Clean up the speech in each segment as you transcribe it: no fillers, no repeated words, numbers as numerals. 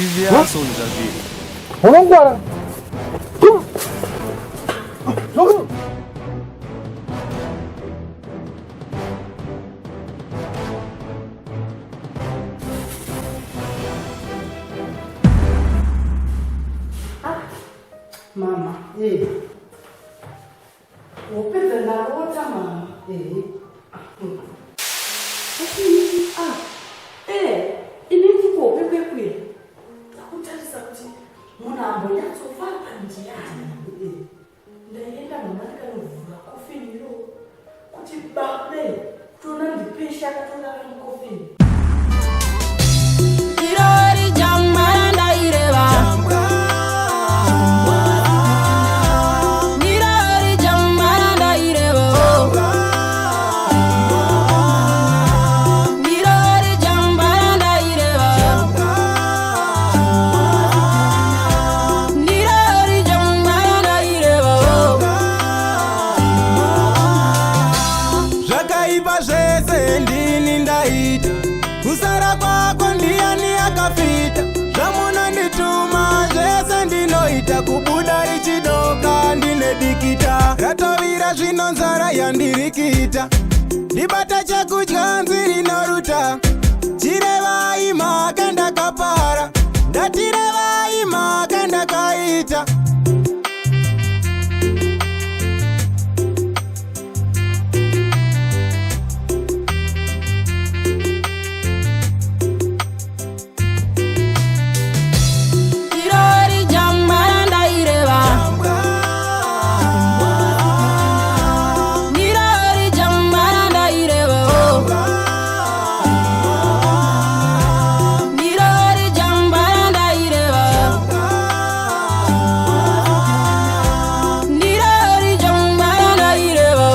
Zvivi asonza zvinhu. Unongwara. Mama, hope dzandarota, mama. Asi ah ini ndikuhope kwekwe takutarisa kuti munhu ambonyatsofamba ndiani. Ndaenda, mama, ndikanovhura kofini iro kuti babe kutoona ndipesha akatorara mukofini. Irori jambara ireva. Irori jambara ireva. Irori jambara ireva. Irori jambara ireva. Zvakaipa zvese ndini ndaita, kusara kwako ndiani akafita? Zvamunondituma zvese ndinoita, kubuda richidoka ndine dikita ratovira, zvino nzara yandirikita, ndibata chekudya nzirinoruta. Chirevai mhaka ndakapara, ndatirevai mhaka ndakaita. Irori jambara ireva. Irori jambara ireva. Irori jambara ireva. Irori jambara ireva.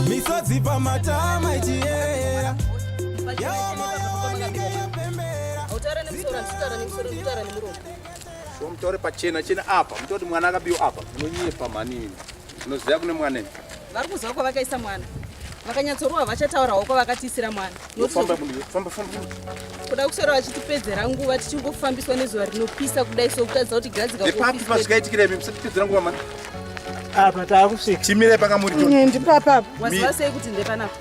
Misodzi pamatama ichiyerera, yaoma yawanike yapembera. Hautaura nemusoro, handitaura nemusoro, ndikutaura nemuromo. So mutaure pachena chena apa, mutoti mwana akabiwa apa. Munonyepa manini, munoziva kune mwana imi. Vari kuziva kwavakaisa mwana. Vakanyatsorohwa vachataurawo kwavakatiisira mwana. Famba, famba, famba. Kuda kuswera vachitipedzera nguva, tichingofambiswa nezuva rinopisa kudai, so kutadza kuti gadzika. Nepapi pazvikaitikira imi? Musatipedzera nguva mani. Apa taakusvika. Chimirai panga muri toni. Ndipapapa. Waziva sei kuti ndepanapa?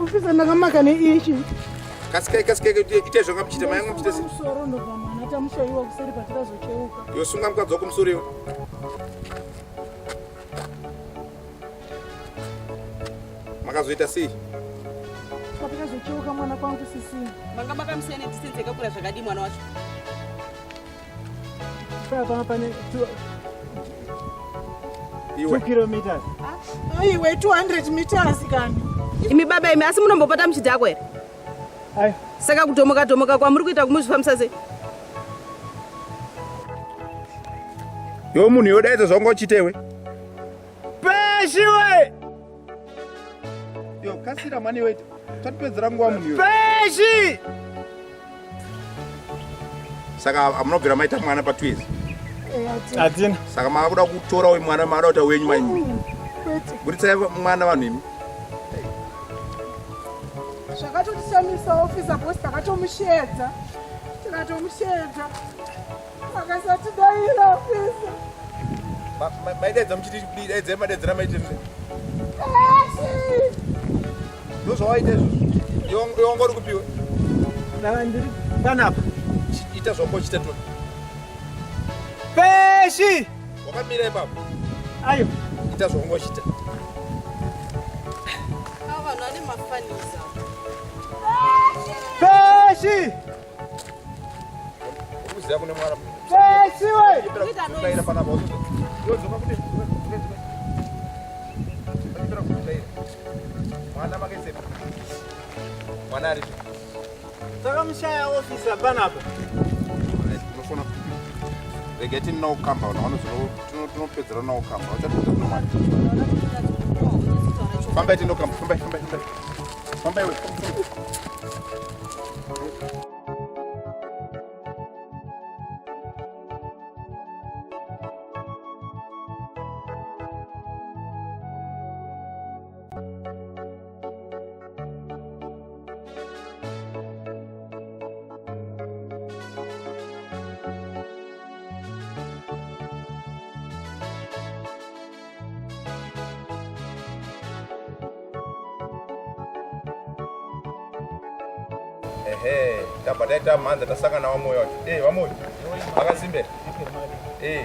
Officer, ndakamaka neichi. Kasikai, kasikai, itai zvanga muchiita. Mai anga muchiita sei? Musoro ndobva mwana tamushayiwa kuseri patikazocheuka. Yosunga mukadzi wako musoro iwe. Makazoita sei? Patikazocheuka mwana kwangu sisina. Manga makamusiya nedistance yakakura zvakadii mwana wacho? Papa pane Iwe. 2 kilometers. Aiwe, 200 meters kani. Imi baba imi, asi munombopota muchidhakwa here? Ayo. Saka kudhomoka dhomoka kwamuri kuita kumuzvifambisa sei? Iwe munhu yodaidza zvanga uchiita iwe. Peshiwe. Yo, kasira mani iwe, tatipedzera nguva munhu iwe. Peshi. Saka hamunobvira maita mwana patwezi? Hatina. Saka mava kuda kutora uyu mwana, maada kuita wenyu maimi? Kwete. Buritsai mwana, vanhu imi. Zvakatotishamisa, officer, boss, takatomushedza, tikatomushedza, akasatidaira, officer. Maidaidza muchiti kudii? Daidzai, madaidzira maite. Eshi. Ndo zvawaita izvozvo? Iwe wanga uri kupiwe? Ndava ndiri panapa. Ita zvanga uchiita toni. Peshi. Wakamira ipapo. Ayo. Ita zvawanga uchiita. Ava vanhu vane mafanisa. Peshi. Uri kuziva kune mwana? Peshiwe. Kudaira panapa. Iwe dzoka kune, dzoka, dzoka. Achipera kudaira. Mwana makaisep? Mwana aripo? Takamushaya, officer, panapa. Unofona, regai tinawo kamba, tinopedzera nawo kamba, uchatopedza kuno mwana. Fambai tindo kamba, fambai, fambai, fambai, fambai iwe. Fambai. Ehe, tabva taita mhanza tasangana wamoyo wacho. Eh, wamoyo. Akasimbe. Eh.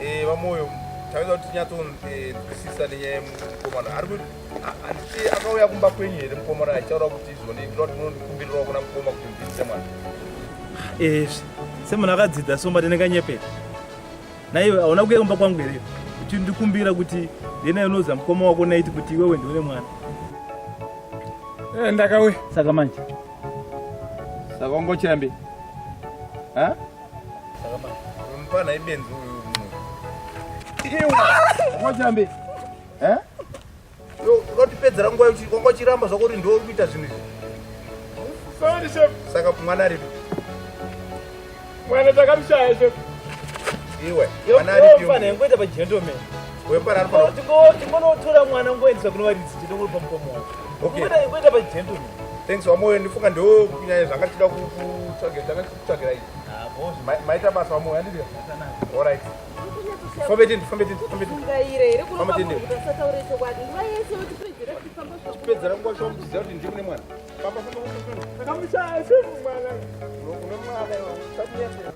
Eh, vamoyo taweza kuti tinyatsonzwisisa nenyaya yemukomana ari kuti handiti akauya kumba kwenyu here mukomana achitaura kuti izvoni ndinoda kuti munondikumbirirawo kuna mukoma kuti mubvisise mwana. Eh, semunhu akadzidza somba tinenganyepera. Naiwe hauna kuuya kumba kwangu here uchindikumbira kuti ndena unoudza mukoma wako naiti kuti iwewe ndiwe mwana? Eh, ndakauya. Saka manje. Saka wangochirambe? Ha? Saka manje. Mupana ibenzi uyu munhu. Iwe wangochirambe? Eh? Yo, unotipedzera nguva wanga uchiramba zvako kuti ndiwe uri kuita zvinhu izvi. Sorry chef. Saka mwana aripi? Mwana takamushaya chef. Iwe, mwana aripi? Mwana yangoita pa gentleman. Wepa ari pano. Tingonotora mwana ngoendesa kuno varidzi tinongoripa mukoma wako. Okay. Ngoita pa gentleman. Thanks wamoyo ndifunga ndiwo kunyanya zvanga tichida kutsvagira tanga kutsvagira izvi. Ah, boss. Maita basa wamoyo handiti? All right. Fambe tindi, fambe tindi, fambe tindi. Ngaire here Famba kunopa tindi. munhu kuti asataure chokwadi. Nguva yese yotipedzera tichifamba zvako. Pedzera nguva shoma muchiziva kuti ndimune mwana. Famba, famba, famba, famba. Takamushaya chef mwana. Une mwana iwe, usamunyatse.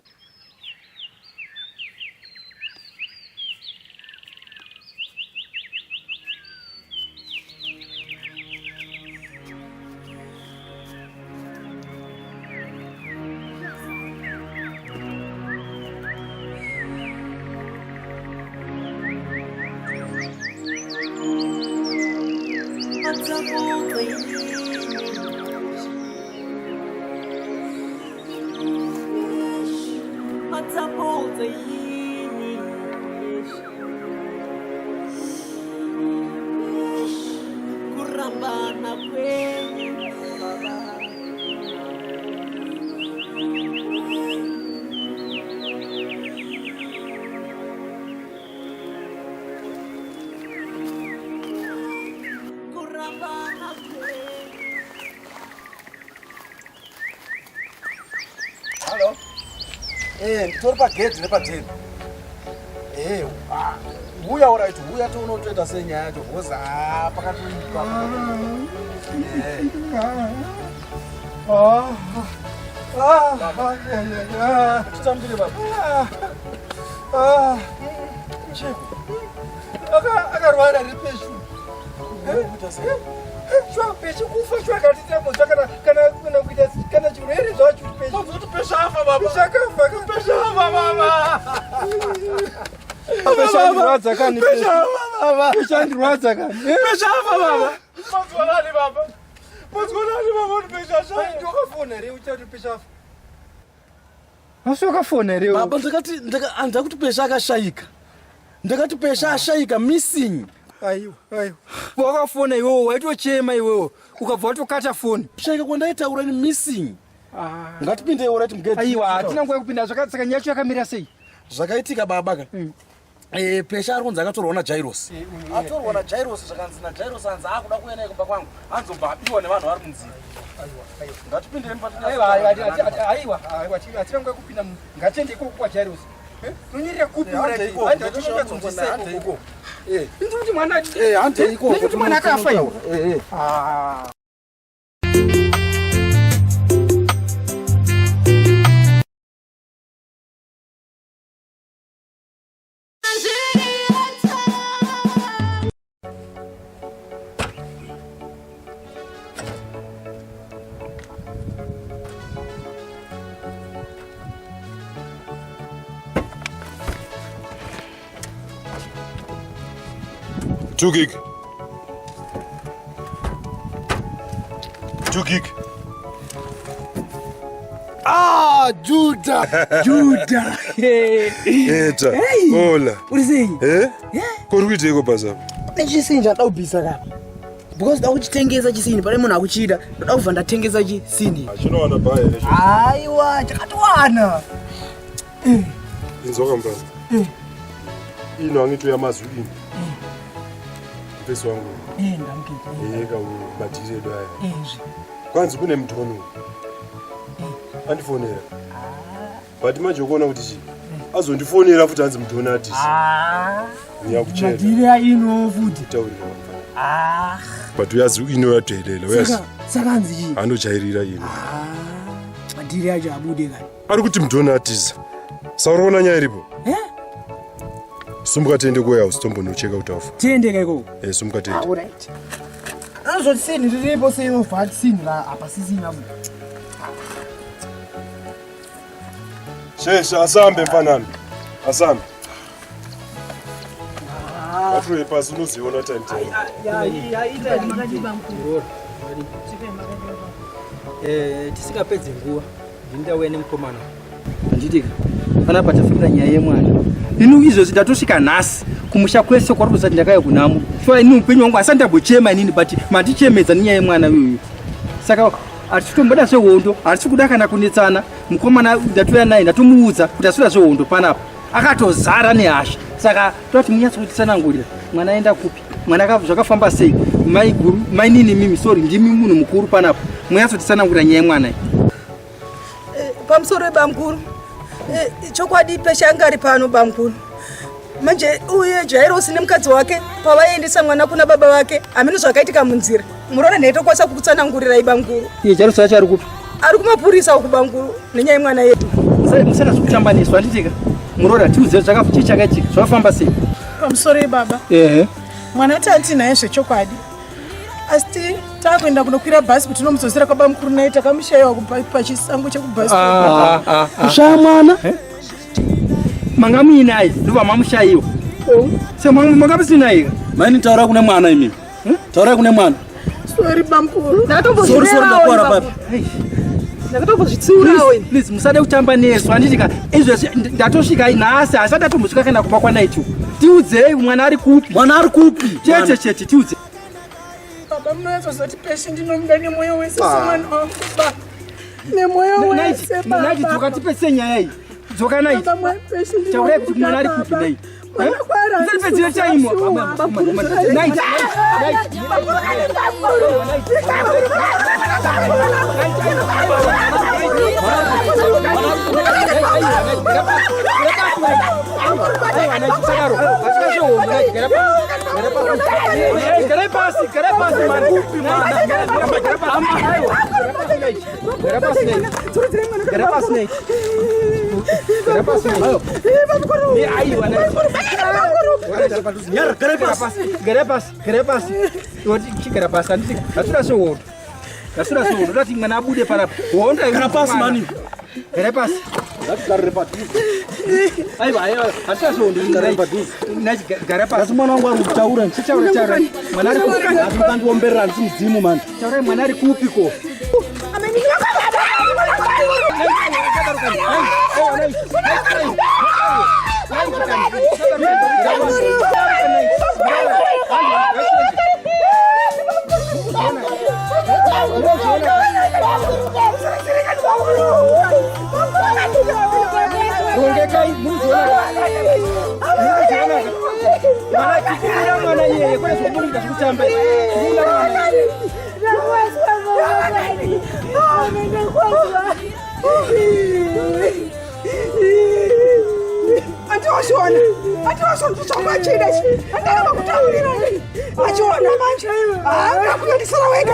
Kurambana kwenyu baba. Kurambana kwenyu. Hello. Eh, nditori pagedhi nepadheni. Eh, ah, huya alright, huya tione kuti toita sei nyaya yacho because ah pakatoipa. Eh. Titambire baba. Akarwara ari peshu. Kuita sei? Shwa peshu kufa shwa katitambudza kana kana kana kuita kana chirwere zvacho peshu. Kuti pesha afa baba. Peshu akafa peshu afa baba. Pesha andirwadza kani. Pesha afa baba. Pesha andirwadza kani. Pesha afa baba. Mazwanani baba. Mazwanani baba kuti pesha ashaya. Ndokafona here uchati pesha afa. Asi wakafona here? Baba ndakati ndaka kuti pesha akashayika. Ndakati pesha ashayika missing. Aiwa, aiwa. Wakafona iwewe waitochema iwewe ukabva watokata foni. Kushayika kwandaitaura ni missing. Ngatipinde alright mugedhi. Aiwa, hatina nguva yekupinda saka nyaya yacho yakamira sei? Zvakaitika baba ka. Eh, pesha ari kunzi akatorwa naJairos. Atorwa naJairos zvakanzi naJairos anzi akuda kuuya naye kumba kwangu. Anzobva abiwa nevanhu vari munzira. Ngatipindei Aiwa, aiwa, aiwa, aiwa, hatina nguva yekupinda. Ngatiende ikoko kwaJairos. Tonyerera kupi? Hande ikoko, Hande tinonyatsonzwisisa hande ikoko. ikoko. Eh. Ndikuti mwana Eh, hande ikoko. Ndikuti mwana akafa iwe. Eh, eh. Ah. 2 gig. 2 gig. Ah, Juda. Juda. Eta. Hey. Hola. Uri sei? Eh? Kuri kuiteiko basa apa? Nechisini chandoda kubvisa kapa. Because ndoda kuchitengesa chisini pane munhu akuchida. Ndoda kubva ndatengesa chisini. Chinowana baya here? Aiwa, chakatowana. Inzwa kamupasa. Ino angitoya mazwi ino. Mfesi wangu. Eh, ndamuketa. Eka madhiri edu aya. Ezvi. Kwanzi kune mutoni uyu. Andifonera. But manje ukuona kuti chii? Azondifonera futi hanzi mutoni atisi. Ah. Nyakuchera. Madhiri aino futi. Taurira wamfana. Ah. But uyazi uino uyadelela uyazi. Saka hanzi chii? Anojairira ino. Ah, madhiri acho abude kani. Ari kuti mudhoni atiza. Sauraona nyaya iripo? Eh? Sumuka tiende kuwarehouse tombonocheka kuti afa. Tiende ka ikoko. Eh, sumuka tiende. Ah, alright. Anozoti sini riripo sei ovha sini la apa sisina. Shesha asambe mfanami. Asambe. Vatuye pasi unoziona time time. Eh, tisingapedze nguva ndini ndauya nemukomana handitika panapa tafambira nyaya yemwana ini izvozvi ndatosvika nhasi kumusha kwese kwari kusati ndakauya kunhamo shuwa ini upenyu wangu asati ndambochema inini but mandichemedza nenyaya yemwana iyoyo saka hatisi kutomboda zvehondo hatisi kuda kana kunetsana mukomana ndatouya naye ndatomuudza kuti asikuda zvehondo panapa akatozara nehasha saka toti munyatso kutitsanangurira mwana aenda kupi mwana zvakafamba sei maiguru mainini mimi sorry ndimi munhu mukuru panapa munyatso kutitsanangurira nyaya yemwana iyi eh, pamusoro webamukuru eh, chokwadi peshe anga ari pano bamukuru manje uye jairosi nemukadzi wake pavaiendesa mwana kuna baba vake hameno zvakaitika munzira muroora nhaitokwanisa kukutsanangurirai bamukuru iye jairosi wacho ari kupi ari kumapurisa uku bamukuru nenyaya yemwana yedu musana zvekutamba nesu handitika muroora tiuze chii chakaitika zvakafamba sei pamusoro ibaba ehe mwana tati naye zvechokwadi asi takuenda kunokwira bhasi kuti tinomudzosera kwabamukuru naye takamushayiwa pachisango chekubhasi ah, ah, ah, kushaya mwana eh? manga muinaye ndobva mamushayiwa oh. se manga musinaye maini taura kune mwana imi taurai kune mwana sorry bamkuru sorry sorry ndakuwara papi ndakatombozvitsiurawo ini please musade kutamba nesu handiti ka izvezvi ndatosvika nhasi asati atombosvika kana kumba kwanaiti tiudzei mwana ari kupi mwana ari kupi chete chete tiudze baba munonyatsozoti peshe ndinomuda nemwoyo wese ah. semwana wangu ba nemwoyo wese baba dzoka tipese nyaya iyi dzoka naiti taurai kuti mwana ari kupi naiti Musatipedzere chaimo. Naiti. Garai pasi, garai pasi mani. Gara pasi nei. Gara pasi nei. Gara pasi nei. Aiwa nei. Gara pasi. Gara pasi. Gara pasi. Woti chigara pasi handiti. Hatuna sehondo. Hatuna sehondo. Ndoda kuti mwana abude panapa. Hondo Gara pasi mani. Gara pasi. Ngatigarire padhuze. Aiwa aiwa hatuna sehondo. Garire padhuze. Gara pasi. Asi mwana wangu ari kutaura. Chitaura taura. Mwana ari kupi? Asi mukandiomberera handisi mudzimu mani. Taurai mwana ari kupi ko? Rongekai munozoona munozoona mwana chikubuda mwana iyeye kwete zvekuburuka zvekutamba chikubuda mwana Andiwazviona, andiwazviona zvichangwachida ichi, andaramba kutaurira achiona manje, haana kuyandisira wega.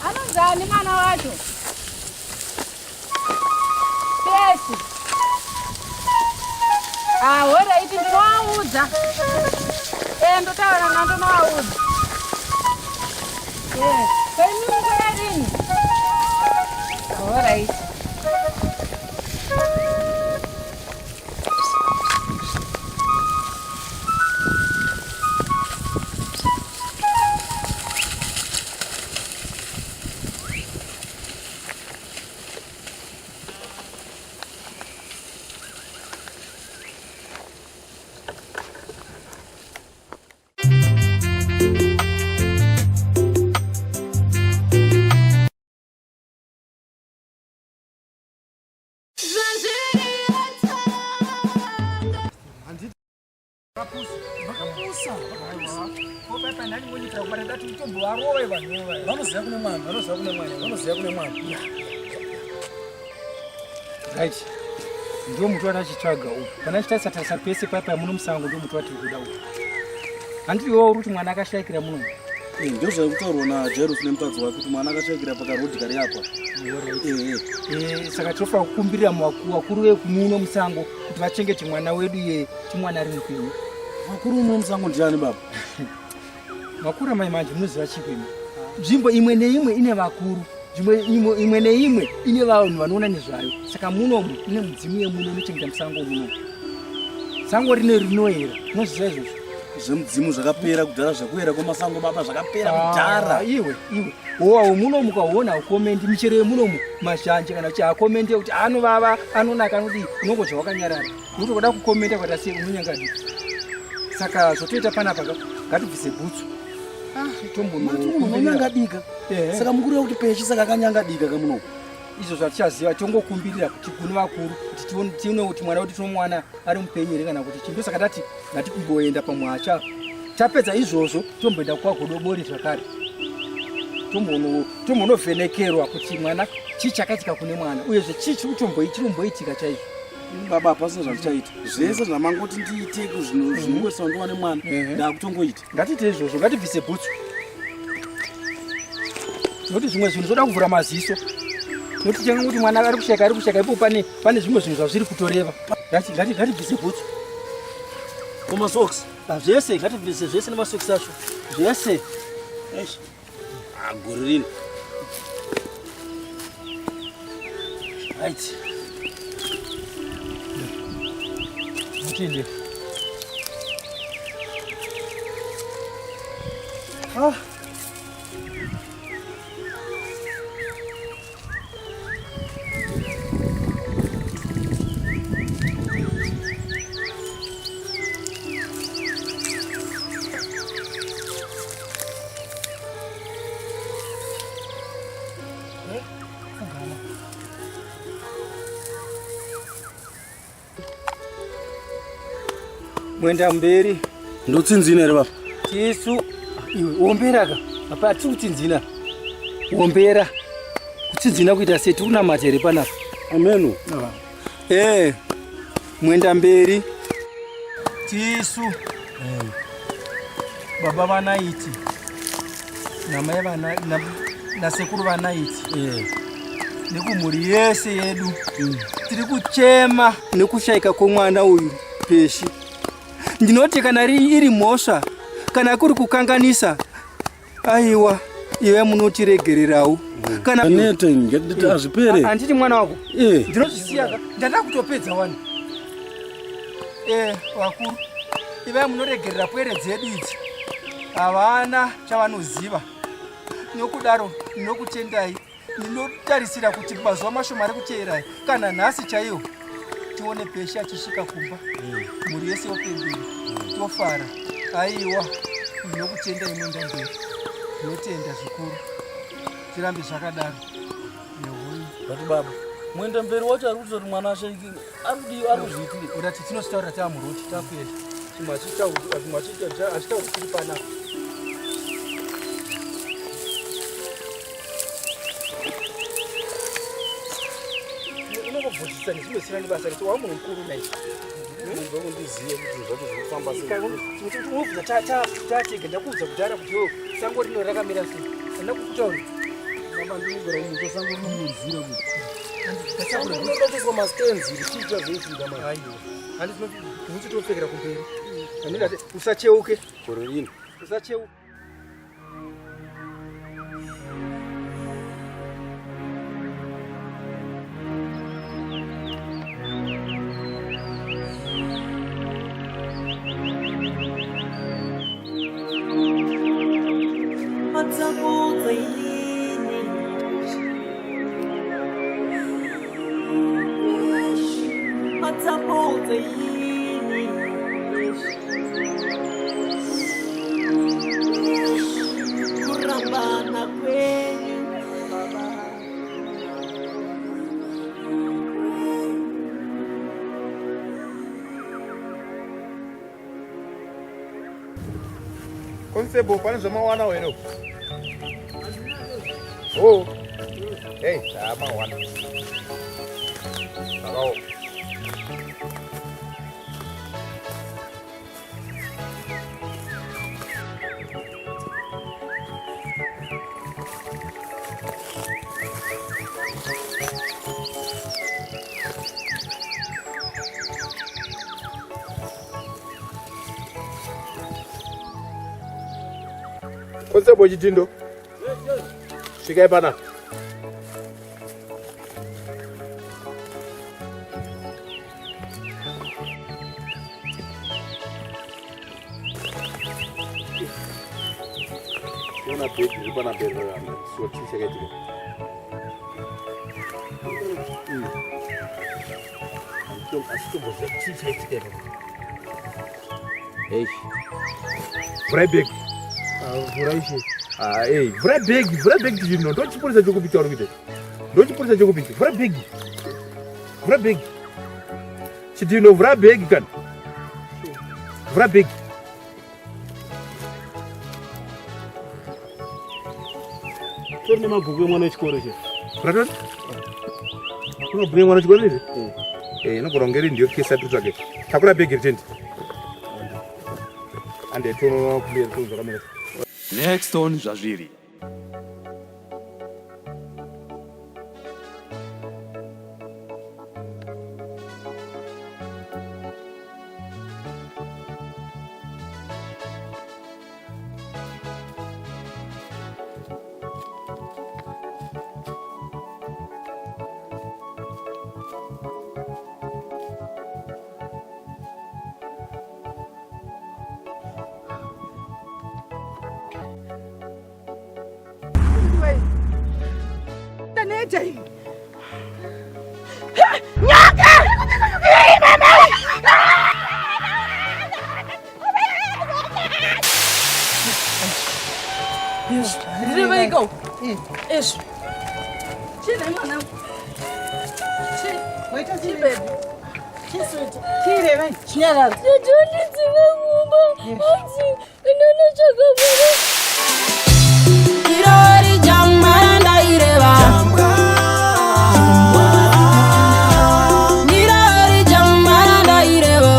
Anonzani mwana wacho? Pesi. Ah, horaiti ndinovaudza. Eh, ndotaura na ndonovaudza. Eh, kaimi mukuya rini? Vakapusa, vakapusa. Ko paipa ndani ngonyitira kubata ndati utombovarove vanhu ava. Vanoziva kune mwana, vanoziva kune mwana, vanoziva kune mwana. Right. Ndiwo muti watachitsvaga uyu. Kana chitarisa tarisa pese paipa muno musango ndiwo muti watiri kuda uyu. Handiti iwewe uri kuti mwana akashaikira muno. Ndizvo zvaikutaurwa naJairos nemukadzi wake kuti mwana akashaikira pakarodi kari apa. Saka tinofanira kukumbirira vakuru vekumuno musango kuti vachengete mwana wedu iye timwana ari mupenyu. Vakuru muno musango ndiani baba? Vakuru amai manje munoziva chiko imi. Nzvimbo imwe neimwe ine vakuru. Nzvimbo imwe neimwe ine vanhu vanoona nezvayo. Saka munomu mune mudzimu yemuno inochengeta musango muno. Sango rino rinoera. Munoziva izvozvo? Zvemudzimu zvakapera kudhara, zvekuera kwemasango baba zvakapera kudhara. Iwe, iwe. Wowawo munomu ukaona ukomendi michero yemunomu mazhanje kana kuti akomendi kuti anovava, anonaka, anodii, unongodya wakanyarara. Nokuti ukada kukomenda ukaita sei unonyangadika. Saka zvotoita panapa ka ngatibvise bhutsu. Unonyangadika. Saka mukuru kuti pechi saka akanyangadika kamuno. Izvo zvatichaziva tongokumbirira kuti kune vakuru kuti tione kuti mwana wedu tinomuwana ari mupenyu here kana kuti chii. Saka tati ngatikumboenda pamwacha. Tapedza izvozvo tomboenda kwagodobori zvakare. Tombonovhenekerwa kuti mwana chii chakaitika kune mwana uyezve chii chiri kutomboitika chaizvo. Baba hapasina zvandichaita. Zvese zvamangoti ndiite zvinongoisa ndiwane mwana ndakutongoita. Ngatiite izvozvo, ngatibvise bhutsu. Nokuti zvimwe zvinhu zvoda kuvhura maziso. Nokuti changa kuti mwana ari kushaika ari kushaika ipo pane zvimwe zvinhu zvazviri kutoreva. Ngatibvise bhutsu. Kumasocks. Zvese ngatibvise zvese nemasocks acho. Zvese. Eish. Gore rino. Right. Mutinde. Ah. Mwenda mberi. Ndotsinzina here baba? Tisu iwe wombera ka. Apa atisi kutsinzina. Wombera. Kutsinzina kuita sei tiri kunamata here panapa? Ameno. Mwenda mberi. Tisu. Baba vanaiti. Namai vana nasekuru vanaiti. Nekumhuri yese yedu. Tiri kuchema nekushaika kwomwana uyu Peshi. Ndinoti kana iri mhosva kana kuri kukanganisa, aiwa iwe munotiregererawo. Kana Aneta ini, azvipere. Handiti mwana wako. Ndinozvisiya ka. Ndada kutopedza wani. Vakuru, ive munoregerera pwere dzedu idzi. Havana chavanoziva. Nokudaro ndinokutendai. Ndinotarisira kuti mazuva mashoma ari kuteerai kana nhasi chaiwo tione Peshi achisvika kumba. Mhuri yese yopembera. Tofara. Aiwa, ndinokutendai mwenda mberi. Ndinotenda zvikuru. Tirambe zvakadaro. But baba, mwenda mberi wacho ari kutoti mwana ashaike, ari kudii, ari kuzviitira. Urati tinositaura taamuroti takuenda. Chimwe achitauri tiri panapa. Unongobvunzisa nezvimwe zvisina nebasa rese, wava munhu mukuru nhai. Ndinondiziva kuti zvinhu zvacho zviri kufamba sei. Unobvunza tatega, ndakuudza kudhara kuti iwewe sango rino rakamira sei. Handina kukutaurira. Baba, ndinogara mumusha sango rinomurizira kuti. Sango rinoda kuiswa mastands richiita zveichiita manje. Aiwa. Handiti topfekera kumberi. Handiti usacheuke. Gore rino. Usacheuke. Kurambana kwenyu baba. Constable pane zvamawanawo here? Oh. Hey, amawana. Sakawo. Constable Chitindo. Svikai panapa. Ona bhegi riri pana bhero ramba. So chii chakaitika? Asitomboziva chii chaitika ipapo. Eish. Vhurai bhegi. Vhurai ishe. Ah, eh, vhurai bhegi, vhurai bhegi tichino. Ndochipurisa chokupi chauri kuita? Ndochipurisa chokupi? Vhurai bhegi. Vhura bhegi. Chidhino vhura bhegi kana. Vhura bhegi. Tori nemabhuku emwana wechikoro che. Vhura tori? Mabhuku emwana wechikoro izvi? Eh. Eh, inogona kunge iri ndiyo kesi yatiri kutsvaka. Takura bhegi ritendi. Ande tono kumberi tono zvakamira. Next on Zvazviri. Taneta ini. Nyoka! Mama! Ndireveiko? Izvo. Chii mwana? Chii? Waita chii baby? Chii sweet? Chii revai? Chinyarara. Ndondidziva kumba. Hanzi ndinonotsvaga mwana. Irori jambara ndaireva. Irori jambara ndaireva.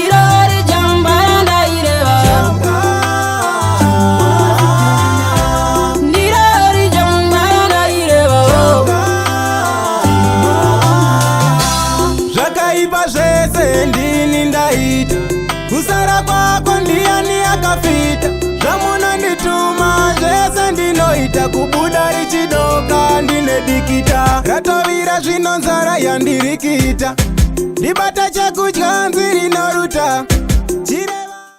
Irori jambara ndaireva. Irori jambara ndaireva. Zvakaipa zvese ndini ndaita, kusara kwako ndiyani akafita? Zvamunondituma zvese ndinoita, kubuda richidoka ndine dikita ratovira, zvino nzara yandirikita, ndibata chekudya.